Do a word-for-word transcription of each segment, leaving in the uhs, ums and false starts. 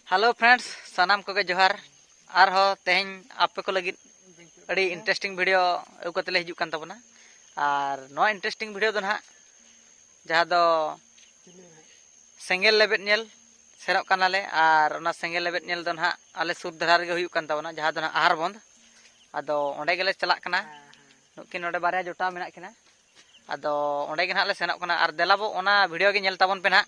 Hello friends, ᱥᱟᱱᱟᱢ ᱠᱚᱜᱮ ᱡᱚᱦᱟᱨ᱾ ᱟᱨᱦᱚᱸ ᱛᱮᱦᱮᱧ ᱟᱯᱮ ᱠᱚ ᱞᱟᱹᱜᱤᱫ ᱟᱹᱰᱤ interesting video ᱟᱹᱜᱩ ᱠᱟᱛᱮ ᱞᱮ ᱦᱤᱡᱩᱜ ᱠᱟᱱ ᱛᱟᱵᱚᱱᱟ᱾ ᱟᱨ ᱱᱚᱣᱟ interesting video ᱫᱚ ᱱᱟᱦᱟᱜ ᱡᱟᱦᱟᱸ ᱫᱚ ᱥᱮᱸᱜᱮᱞ ᱞᱮᱵᱮᱫ ᱧᱮᱞ ᱥᱮᱱᱚᱜ ᱠᱟᱱᱟᱞᱮ᱾ ᱟᱨ ᱚᱱᱟ ᱥᱮᱸᱜᱮᱞ ᱞᱮᱵᱮᱫ ᱧᱮᱞ ᱫᱚ ᱱᱟᱦᱟᱜ ᱟᱞᱮ ᱥᱩᱨ ᱫᱷᱟᱨᱟ ᱨᱮᱜᱮ ᱦᱩᱭᱩᱜ ᱠᱟᱱ ᱛᱟᱵᱚᱱᱟ, ᱡᱟᱦᱟᱸ ᱫᱚ ᱱᱟᱦᱟᱜ ᱟᱦᱟᱨ ᱵᱚᱱᱫᱷ᱾ ᱟᱫᱚ ᱚᱸᱰᱮ ᱜᱮᱞᱮ ᱪᱟᱞᱟᱜ ᱠᱟᱱᱟ᱾ ᱱᱩᱠᱤᱱ ᱱᱚᱰᱮ ᱵᱟᱨᱭᱟ ᱡᱚᱴᱟᱣ ᱢᱮᱱᱟᱜ ᱠᱤᱱᱟ᱾ ᱟᱫᱚ ᱚᱸᱰᱮ ᱜᱮ ᱱᱟᱦᱟᱜ ᱞᱮ ᱥᱮᱱᱚᱜ ᱠᱟᱱᱟ᱾ ᱟᱨ ᱫᱮᱞᱟ ᱵᱚ, ᱚᱱᱟ video ᱜᱮ ᱧᱮᱞ ᱛᱟᱵᱚᱱ ᱯᱮ ᱱᱟᱦᱟᱜ᱾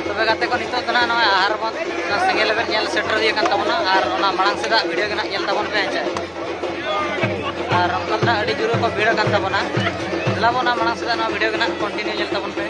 ᱛᱚᱵᱮ ᱜᱟᱛᱮ ᱠᱚ, ᱱᱤᱛᱚᱜ ᱫᱚ ᱱᱟᱦᱟᱜ ᱱᱚᱣᱟ ᱟᱦᱟᱨ ᱵᱚᱱᱫᱷ ᱚᱱᱟ ᱥᱮᱸᱜᱮᱞ ᱞᱮᱵᱮᱫ ᱧᱮᱞ ᱥᱮᱴᱮᱨ ᱦᱩᱭ ᱟᱠᱟᱱ ᱛᱟᱵᱚᱱᱟ᱾ ᱟᱨ ᱚᱱᱟ ᱢᱟᱲᱟᱝ ᱥᱮᱫᱟᱜ video ᱜᱮ ᱱᱟᱦᱟᱜ ᱧᱮᱞ ᱛᱟᱵᱚᱱ ᱯᱮ, ᱦᱮᱸ ᱪᱮ᱾ ᱟᱨ ᱚᱱᱠᱟ ᱫᱚ ᱱᱟᱦᱟᱜ ᱟᱹᱰᱤ ᱡᱳᱨ ᱠᱚ ᱵᱷᱤᱲ ᱟᱠᱟᱱ ᱛᱟᱵᱚᱱᱟ᱾ ᱫᱮᱞᱟ ᱵᱚ, ᱚᱱᱟ ᱢᱟᱲᱟᱝ ᱥᱮᱫᱟᱜ ᱱᱚᱣᱟ video ᱜᱮ ᱱᱟᱦᱟᱜ continue ᱧᱮᱞ ᱛᱟᱵᱚᱱ ᱯᱮ᱾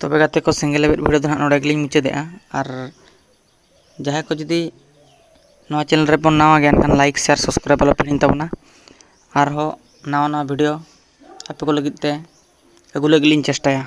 ᱛᱚᱵᱮ ᱜᱟᱛᱮ ᱠᱚ, ᱥᱮᱸᱜᱮᱞ ᱞᱮᱵᱮᱫ video ᱫᱚ ᱱᱟᱦᱟᱜ ᱱᱚᱰᱮ ᱜᱮᱞᱤᱧ ᱢᱩᱪᱟᱹᱫᱮᱜᱼᱟ᱾ ᱟᱨ ᱡᱟᱦᱟᱸᱭ ᱠᱚ ᱡᱩᱫᱤ ᱱᱚᱣᱟ channel ᱨᱮᱵᱚᱱ ᱱᱟᱣᱟ ᱜᱮᱭᱟ, ᱮᱱᱠᱷᱟᱱ like, share, subscribe ᱟᱞᱚ ᱯᱮ ᱦᱤᱲᱤᱧ ᱛᱟᱵᱚᱱᱟ᱾ ᱟᱨᱦᱚᱸ ᱱᱟᱣᱟ ᱱᱟᱣᱟ video ᱟᱯᱮ ᱠᱚ ᱞᱟᱹᱜᱤᱫ ᱛᱮ ᱟᱹᱜᱩ ᱞᱟᱹᱜᱤᱫ ᱞᱤᱧ ᱪᱮᱥᱴᱟᱭᱟ᱾